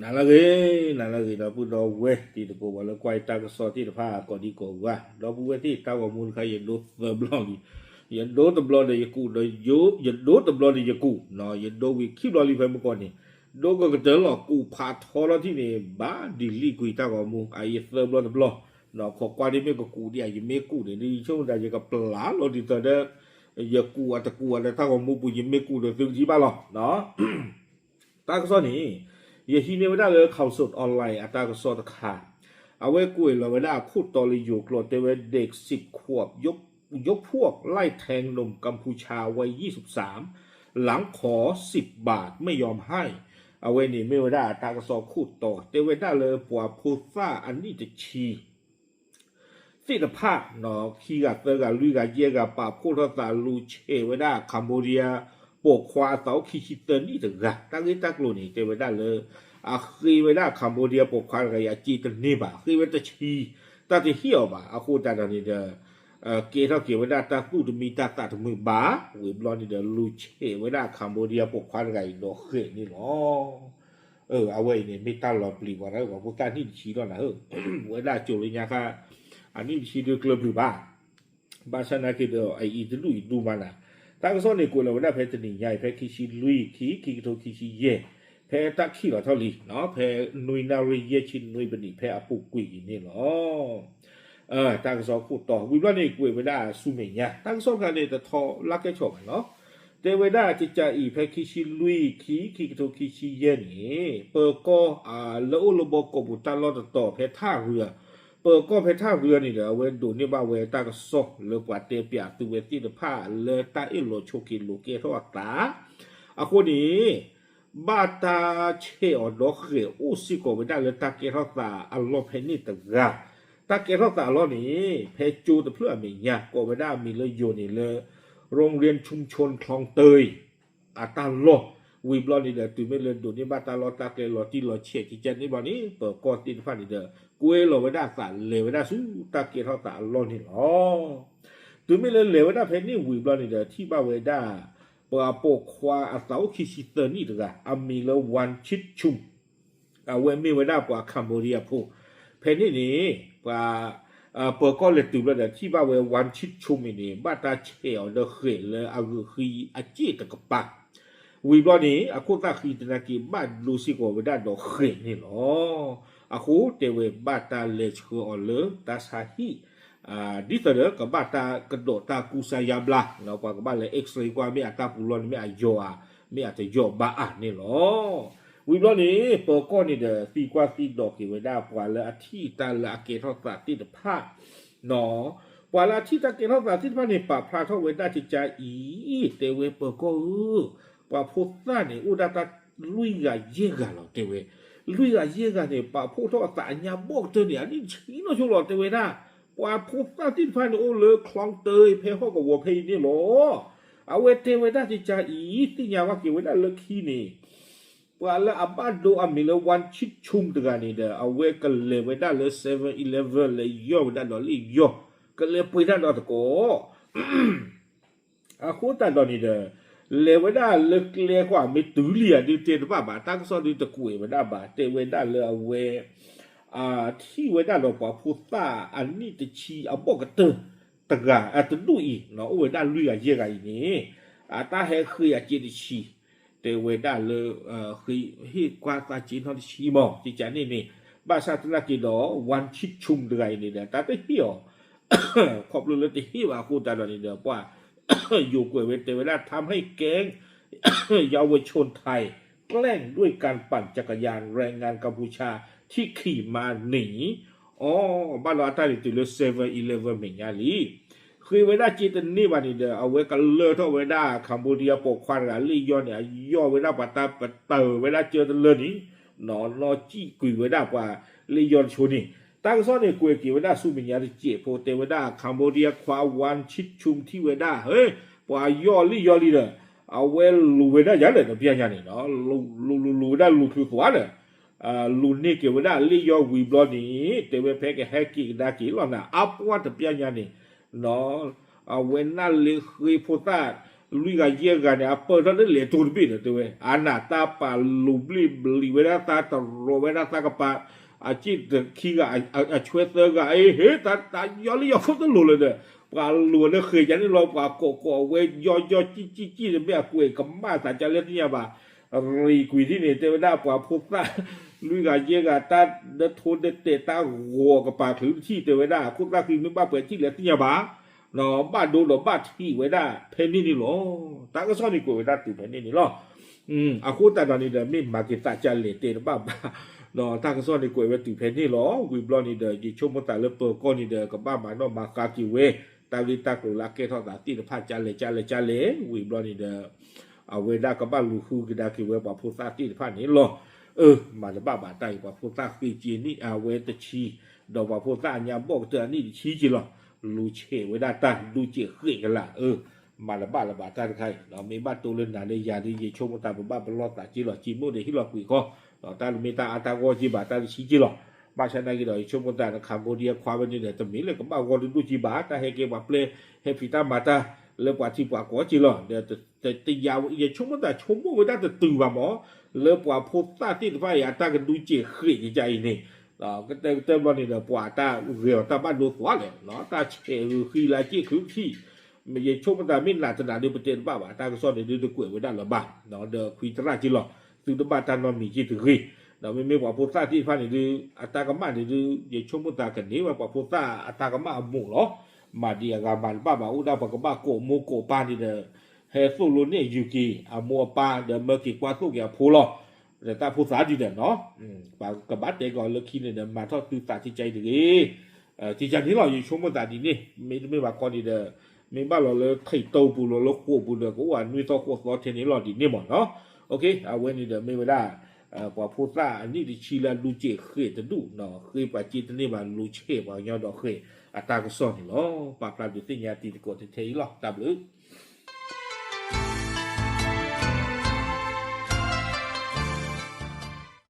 နၤလၢအဂ့ၤ, နၤလၢအဂ့ၤ ဒီပုၢ်ဒီဝဲၢ်တံၤသကိး ပှၤလၢကွၢ်တၢ်ကစီၣ်သ့ၣ်တဖၣ် ကိးဒံကိးဂၤ, ဒီပုၢ်ဝဲၢ်သ့ၣ် တၢ်ဂီၤမူတခါ ယဒိသၢဘျီလံ, ယဒိတဘျီဒီးယကူးဒီး, ယဒိတဘျီဒီးယကူး, ယဒိဝံၤခံဘျီလံဖဲမုၢ်ကီၢ်န့ၣ်, ဒိကကတၢၢ်လီၤ ကူးဖးထီထီၣ်ထံၣ်န့ၣ် ဘၣ်ဒ်လံကွံာ်တၢ်ဂီၤမူ အယသၢဘျီတဘျီ, ခိးကွၢ်ဒ်မ့ၢ်ကကူးဒံးဧါ ယမ့ၢ်ကူးန့ၣ် ဒ်ယဆိကမိၣ်တၢ် ယကပျၢ်လီၤဒ်သိးဒီး ယကူးအတကူးအဒီးတၢ်ဂီၤမူပူၤ ယမ့ၢ်ကူးဒီးသုကထံၣ်ဘၣ်လီၤ. တၢ်ကစီၣ်န့ၣ် ယဟံးန့ၢ်ဝဲဒၣ်လၢ Khaosod Online အတၢ်ကစီၣ်တခါ, အဝဲကွဲးလီၤဝဲဒၣ်အခိၣ်တီလၢယိၤကျိာ် တဲဝဲ เด็กสิบขวบยกพวกไล่แทงหนุ่มกัมพูชาวัยยี่สิบสาม หลังขอสิบบาทไม่ยอมให้ အဝဲန့ၣ်မ့ၢ်ဝဲဒၣ်တၢ်ကစီၣ်ခိၣ်တီ တဲဝဲဒၣ်လၢပှၤဖိသၣ်အနံၣ်တဆံ သ့ၣ်တဖၣ် ခံဂၤသၢဂၤလွံၢ်ဂၤယဲၢ်ဂၤ ပာ်ဖှိၣ်ထီၣ်သးလူၤဆဲးဝဲဒၣ် Cambodia ပိာ်ခွါအသးအိၣ်ခံဆံသၢနံၣ်တဂၤ, တၢ်ဂ့ၢ်တၢ်ကျိၤန့ၣ် တဲဝဲဒၣ်လၢ အဃ့ဝဲဒၣ် Cambodia ပိာ်ခွါတဂၤအံၤ အစ့တန့ၢ်ဘၣ်, ဃ့ဝဲတဆံ တၢ်တဟ့ၣ်အီၤဘၣ်, အဃိသတးဒီးန့ၣ်ဒီး ကဲထီၣ်က့ၤဝဲဒၣ်တၢ်သူၣ်တမံတၢ်သးတမုာ်ဘၣ်, ဝံၤဘျီန့ၣ်ဒီး လူၤဆဲးဝဲဒၣ် Cambodia ပိာ်ခွါတဂၤအံၤဒီးဃဲးန့ၣ်လီၤ. အဝဲအံၤန့ၣ် မ့ၢ်တၢ်လီၤပျံၤပှၤ ပှၤဖိသၣ်နံၣ်တဆံလီၤနၤဧၢ, ဝဲဒၣ်ကၠိလၢညါခါ အနံၣ်တဆံဒုးကျၢၤပျုၤဘၣ်, ဘၣ်ဆၣ်နာ်က့ဒီး အအံၤတဒူၣ်အံၤဒူၣ်မးနၤ, တၢ်ကစီၣ်န့ၣ် ကွဲးလီၤဝဲဒၣ်ဖဲတနံၤညါအံၤ ဖဲခံဆံလွံၢ် ခံ ခံကထိခံဆံယဲၢ်, ဖဲတၢ်ခံးလီၤထီၣ်လံ ဖဲနွံနၣ်ရံၣ်ယဲၢ်ဆံနွံပနံး ဖဲအပူၤကွံာ်အံၤန့ၣ်လီၤ. တၢ်ကစီၣ်ခိၣ်တီ ဝံၤဘျီန့ၣ် ကွဲးဝဲဒၣ်ဆူမဲာ်ညါ, တၢ်ကစီၣ်တခါန့ၣ် တထီလၢကဲဆီၣ်ဘၣ်နီၤ, တဲဝဲဒၣ်ကကးအံၤ ဖဲခံဆံလွံၢ် ခံ ခံကထိခံဆံယဲၢ်န့ၣ် ပၢၤကီၢ်လၢအိၣ်လၢဘီကိးပူၤတၢ်လီၢ်တတီၤဖဲထၣ်ရူၤ, ပၢၤကီၢ်ဖဲထၣ်ရူၤန့ၣ်ဒီး အဝဲဒိးန့ၢ်ဘၣ်ဝဲတၢ်ကစီၣ်လၢပှၤတဲပၠးသုဝဲသ့ၣ်တဖၣ်လၢတၢ်အ့ၣ်လိာ်ဆိးက့လိာ်ကဲထီၣ်အသး, အဃိန့ၣ် ဘၣ်တၢ်ဆဲးအီၤဒီးဃဲးအိၣ်စ့ၢ်ကီးဝဲဒၣ်လၢတၢ်ကဲထီၣ်သးအလီၢ်ဖဲန့ၣ်တဂၤ, တၢ်ကဲထီၣ်သးအလီၢ်န့ၣ် ဖဲကၠိတဖျၢၣ်အမဲာ်ညါ ကိးဝဲဒၣ်အမံၤလၢယိၤန့ၣ်လၢ โรงเรียนชุมชนคลองเตย အတၢ်လီၢ်, ဝံၤဘျီန့ၣ်ဒီး တုၤမ့ၢ်လၢဒိးန့ၢ်ဘၣ်တၢ်လီၢ်တၢ်ကျဲလီၤတံၢ်လီၤဆဲး ကကးန့ၣ်ဘျီန့ၣ် ပၢၤကီၢ်သ့ၣ်တဖၣ်န့ၣ်ဒီး ကွဲလီၤဝဲဒၣ်သးလဲၤဝဲဒၣ်ဆူတၢ်ကဲထီၣ်သးအလီၢ်န့ၣ်လီၤ. တုၤမ့ၢ်လၢလဲၤဝဲဒၣ်ဖဲန့ၣ်ဝံၤဘျီန့ၣ်ဒီး ထံၣ်ဘၣ်ဝဲဒၣ် ပှၤပိာ်ခွါအသးအိၣ်ခံဆံသၢနံၣ်တဂၤ အမံၤလၢ ဝါချံၣ်ဆူၣ် အဝဲမ့ၢ်ဝဲဒၣ်ပှၤ Cambodia ဖိ, ဖဲန့ၣ်န့ၣ် ပှၤ ပၢၤကီၢ်လဲၤတုၤဘျီဒီး ထံၣ်ဘၣ်ဝဲ ဝါချံၣ်ဆူၣ်မ့ၢ်န့ၣ် ဘၣ်တၢ်ဆဲးအီၤဒီးဃဲးလၢအဂုာ်ဃံအစ့ၣ်တကပၤ, ဝံၤဘျီန့ၣ် အခိၣ်သၣ်ဃံသနာ်က့ ဘၣ်ဒိစ့ၢ်ကီးဝဲဒၣ်ဒီးဃဲးန့ၣ်လီၤ. အဃိတဲဝဲဘၣ်တၢ်လဲၤဆှၢအီၤလၢတၢ်ဆါဟံၣ် ဒ်သိးဒီးကဘၣ်တၢ်ကဒီးတၢ်ကူစါယါဘျါ, ပှၤကဘၣ်လဲၤ X-ray ကွၢ် မ့ၢ်အတၢ်ပူၤလီၢ်န့ၣ် မ့ၢ်အယိာ်ဧါ, မ့ၢ်အတယိာ်ဘၣ်ဧါန့ၣ်လီၤ. ဝံၤဘျီန့ၣ် ပၢၤကီၢ်န့ၣ်ဒီး သံကွၢ်သံဒိးက့ၤဝဲဒၣ် ပှၤလၢအထံၣ်တၢ်လၢအကဲထီၣ်သးသ့ၣ်တဖၣ် ပှၤလၢအထံၣ်တၢ်ကဲထီၣ်သးသ့ၣ်တဖၣ်န့ၣ် ပာ်ဖျါထီၣ်ဝဲဒၣ်ကကးအံၤ တဲဝဲပၢၤကီၢ်ဧၢ, ပှၤဖိသၣ်န့ၣ် အိၣ်ဒၣ်တၢ်လွံၢ်ဂၤယဲၢ်ဂၤလီၤ တဲဝဲ, လွံၢ်ဂၤယဲၢ်ဂၤန့ၣ် ပာ်ဖှိၣ်ထီၣ်အသးအညါဘီၣ်ကတၢၢ်န့ၣ် အနံၣ်ဆံနီၢ်ဆိလီၤ တဲဝဲဒၣ်, ပှၤဖိသၣ်သ့ၣ်တဖၣ်န့ၣ် အိၣ်လၢ คลองเตย ဖဲဟီၣ်ကဝီၤဖဲအံၤန့ၣ်လီၤ. အဝဲတဲဝဲဒၣ်ကကးအံၤ သ့ၣ်ညါဘၣ်က့ၤဝဲဒၣ်လၢခံန့ၣ် ပှၤလၢအဘၣ်ဒိအမံၤလၢ ဝါချံၣ်ဆူၣ် တဂၤန့ၣ်ဒီး အဝဲကလဲၤဝဲဒၣ်လၢ seven eleven လဲၤယီၢ်ဝဲဒၣ်ဒီးလံာ်ယီၢ်, ကလဲၤပှ့ၤတၢ်ဒီးသကိး အဃိသတးဒီးန့ၣ်ဒီး လဲၤဝဲဒၣ်လၢကျဲကွၢ် မ့ၢ်တုၤလံဧါဒုးတဲတဘၣ်ဘၣ်, တၢ်ကစီၣ်ဒုးတကွဲးဝဲဒၣ်ဘၣ်, တဲဝဲဒၣ်လၢအဝဲ ထံၣ်ဝဲဒၣ်ဒီးပှၤဖိသၣ်အနံၣ်တဆံအဘီၣ်ကတၢၢ်တဂၤ အတဒူၣ်အံၤ အိၣ်ဝဲဒၣ်လွံၢ်ဂၤယဲၢ်ဂၤအံၤန့ၣ် အတၢ်ဟဲဃ့အစ့တဆံ တဲဝဲဒၣ်လၢ ဃ့ဟ့ၣ်ကွၢ်သးစ့နီၢ်တဆံမီၤ ကကးန့ၣ်န့ၣ်, ဘၣ်ဆၣ်သနာ်က့ဒီး ဝါချံၣ်ဆူၣ် တဂၤအံၤန့ၣ်ဒီး တၢ်တဟ့ၣ်အီၤ ခီဖျိလၢတဟ့ၣ်ဘၣ်အဃိသတးဒီးန့ၣ်ဒီး ပှၤယိၤကွဲးဝဲတဲဝဲဒၣ် ทำให้แก๊งเยาวชนไทยแกล้งด้วยการปั่นจักรยานแรงงานกัมพูชาที่ขี่มาหนี အီ ဘၣ်ဒီးအတၢ်န့ၣ်တုၤလၢ seven eleven မဲာ်ညါလံ. ဃ့ဝဲဒၣ်စ့တန့ၢ်ဘၣ်န့ၣ်ဒီး အဝဲကလၢထီၣ်ဝဲဒၣ် Cambodia ပိာ်ခွါတဂၤလံာ်ယီၢ်န့ၣ် အယီၢ်ဝဲဒၣ်ပှၤတၢ်ပတၢၢ်ဝဲဒၣ်ကၢတလၢန့ၣ် နီၢ်နီၢ်စံၣ်ကွံာ်ဝဲဒၣ်ပှၤလံာ်ယီၢ်တဆိန့ၣ် တၢ်ကစီၣ်န့ၣ်ကွဲးက့ၤဝဲဒၣ်ဆူမဲာ်ညါတစဲးဖိ တဲဝဲဒၣ် Cambodia ခွါ ဝါချံၣ်ဆူၣ် ထံၣ်ဝဲဒၣ် ဟဲ ပှၤယီၢ်လံာ်ယီၢ်လံဒီး အဝဲလူၤဝဲဒၣ်ယၤလၢတပျၢ်ညါန့ၣ် လူၤလူၤလူၤဝဲဒၣ်လူၤချုးသွါဒီး လူၤန့ၢ်က့ၤဝဲဒၣ်လံာ်ယီၢ်ဝံၤဘျီန့ၣ် တဲဝဲဖဲကဟဲက့ၤကဒါက့ၤလီၤနၤ အပှၢ်တပျၢ်ညါန့ၣ် အဝဲနၢ်လ့ဃ့ဖိသၣ် လွံၢ်ဂၤယဲၢ်ဂၤန့ၣ် အပၢၢ်ထီၣ်လၢလဲၤတိၤတဘ့ၣ်ဒီးတဲဝဲ အနၢ်တၢ်ပာ်လူၤဘျ့ၣ်ဘျံၤဝဲဒၣ်သး တရီဝဲဒၣ်သးကပၤ အစ့ၣ်တခံဂၤ အဆွဲသၢဂၤ အ့ဟ့ တၢ်ယီလၢယီဖိတလိၤလၢၤဒီး ပှၤလူၤအီၤလၢဃဲၤကန့ၣ်လီၤ ပှၤကိးကိးအဝဲယီယီကံၣ်ကံၣ်ကံၣ်တဘ့ၣ်အကွဲးကမၣ်သးကလဲၣ်သ့ၣ်ညါဘၣ် ရံၣ်ကွံာ်ထံၣ်န့ၣ် တဲဝဲဒၣ်ပှၤဖိသၣ် လွံၢ်ဂၤယဲၢ်ဂၤ တၢ်ဒၢထိဒၢတဲာ်တၢ်ဂီၤကပၤချုးတထံၣ် တဲဝဲဒၣ် ခိၣ်သၣ်ဃံမ့ၢ်ဘၣ်ပှဲၤထံၣ်လဲၣ်သ့ၣ်ညါဘၣ် ဘၣ်ဒိဒီးဘၣ်ထံးဝဲဒၣ်ဖဲန့ၣ်န့ၣ်လီၤ. တၢ်ကစီၣ်န့ၣ်ကွဲးဝဲဒၣ်တုၤဖဲန့ၣ်န့ၣ်လီၤ. အဃိသတးဒီးန့ၣ်ဒီး မ့ၢ်မၤက့ၤသးကလဲၣ်တဲတဘၣ်ဘၣ် တၢ်ကစီၣ်န့ၣ်ကွဲးဝဲတုၤဖဲန့ၣ်လီၤ. ဝံၤဘျီန့ၣ်ဒီး ယဆိကမိၣ်သးလၢပၢၤကီၢ်န့ၣ်ဒီး ကဘၣ်မၤနီၣ်မၤဃါက့ၤဝဲ တၢ်ဂ့ၢ်တၢ်ကျိၤလၢအကဲထီၣ်သးသ့ၣ်တဖၣ် ကလဲၣ်ကလဲၣ်ကလဲၣ် ဝံၤဘျီန့ၣ်ဒီး အဝဲဒၣ်ကဘၣ်လူၤဃုကဒါက့ၤဝဲပှၤဖိသၣ်သ့ၣ်တဖၣ်န့ၣ်လီၤ. အၢ မၤတဘၣ်ဘၣ်တၢ်အံၤ ပှၤဖိသၣ်ဃ့က့ၤနံၣ်အဝဲတဆံ ဒီးပှၤဖိသၣ်အညါဘီၣ်ကတၢၢ်အနံၣ်တဆံက့ၤလီၤ. လူၤဆဲးဝဲဒၣ်တၢ်ဒူစဲးဃဲးကလာ် အၢ မၤတဘၣ်လၢၤဘၣ်တၢ်တခါအံၤ မ့ၢ်ဘၣ်တိၢ်လၢနၤလၢယၤဒီး ယဆိကမိၣ်သးပဘၣ်ပလီၢ်သးက့ၤလီၤ စံးမိၣ်ဒီးဟ့ၣ်လီၤကွံာ်ခီ တၢ်တမ့ၢ်တၢ်အါတၢ်ဂီၢ်က့ၤဘၣ် တၢ်တဆံက့ၤလီၤ. ဘၣ်ဆၣ်နာ်က့ၤဒီး ယဆိကမိၣ်သး Cambodia ခွါဝဲန့ၣ်ဒီး တမ့ၢ်လၢကဘၣ်ဂီၢ်တဒူၣ်က့ၤဘၣ် တၢ်ဟဲကဲပှၤပျဲ ဟဲဖံးတၢ်မၤတၢ် လၢပှၤထံပှၤကီၢ်က့ၤလီၤ. ဒီးယဆိကမိၣ်သးဆိကမိၣ်ဝဲဒၣ်တတုၤဘၣ်မး လၢပှၤဖိသၣ်သ့ၣ်တဖၣ်အံၤ အတၢ်ကဒူစဲးဃဲးကကါအံၤန့ၣ် ကတၢၢ်ကတၢၢ်ဘျီန့ၣ်ဒီး ပှၤအတၢ်ဂဲၤအီၤတၢ်ဘၣ်ဒိသွါလဲၣ် တၢ်ဆဲးဂုာ်ဃံလၤစ့ၣ်ချုးထံၣ် ယဆိကမိၣ်သးမ့ၢ်နးတနးဒုးပတဲတဘၣ်ဘၣ် တၢ်ကစီၣ်န့ၣ်ဒုးတကွဲးဝဲဒၣ်လၢၤဘၣ် ဒီးခွံသရၣ်က့ၤလီၤ သုတဘၣ်တၢ်နီတမံၤက့ၤတဂ့ၤ ဒီးမ့မ့ၢ်ပှၤဖိသၣ်သ့ၣ်တဖၣ်န့ၣ်ဒုး အတၢ်ကမၣ်န့ၣ်ဒုး ယဆိကမိၣ်သးကန့ၢ်ဝဲပှၤဖိသၣ်အတၢ်ကမၣ်အမိၢ်လီၤ. မၤဒံးအဂၤမၤတဘၣ်ဘၣ် အိၣ်ဒၣ်ပှၤကဘၣ်ကိးမိၢ်ကိးပၢ်န့ၣ်ဒီး ဟဲသိၣ်လိနဲၣ်ယုာ်က့ၤ အမိၢ်အပၢ်ဒီးမၢက့ၤကွၢ်သိၣ်က့ၤအဖိလီၤ. ဒီးတၢ်ဖိသၣ်ဒ်ဒီးနီၤ ပှၤကဘၣ်တဲကီးလၢခံန့ၣ်ဒီး မၤထီၣ်သုသးတကါအံၤတဂ့ၤ တကါန့ၣ်လီၤ ယဆိကမိၣ်သးဒ်န့ၣ် မ့တမ့ၢ်ဘၣ်ခီန့ၣ်ဒီး မ့ၢ်ဘၣ်လီၤလၢထံးတိပူၤလီၤ လၢဃိာ်ပူၤဒီး ကအိၣ်အနွံသီဃိးသီထဲန့ၣ်လီၤဒ်န့ၣ်မးနီၤ. အဝဲန့ၣ်ဒီးမ့ၢ်ဝဲဒၣ် ပှၤဖိသၣ်အနံၣ်တဆံလၢအဒူစဲးဃဲးတဒူၣ် ဃ့ပှၤစ့တန့ၢ်ဘၣ် လူၤဆဲးပှၤကညီဒီးဃဲးအတၢ်ကစီၣ်န့ၣ်လီၤ. ပာ်ဖျါဒုးသ့ၣ်ညါတံၤသကိးထဲအံၤလီၤ တၢ်ဘျုး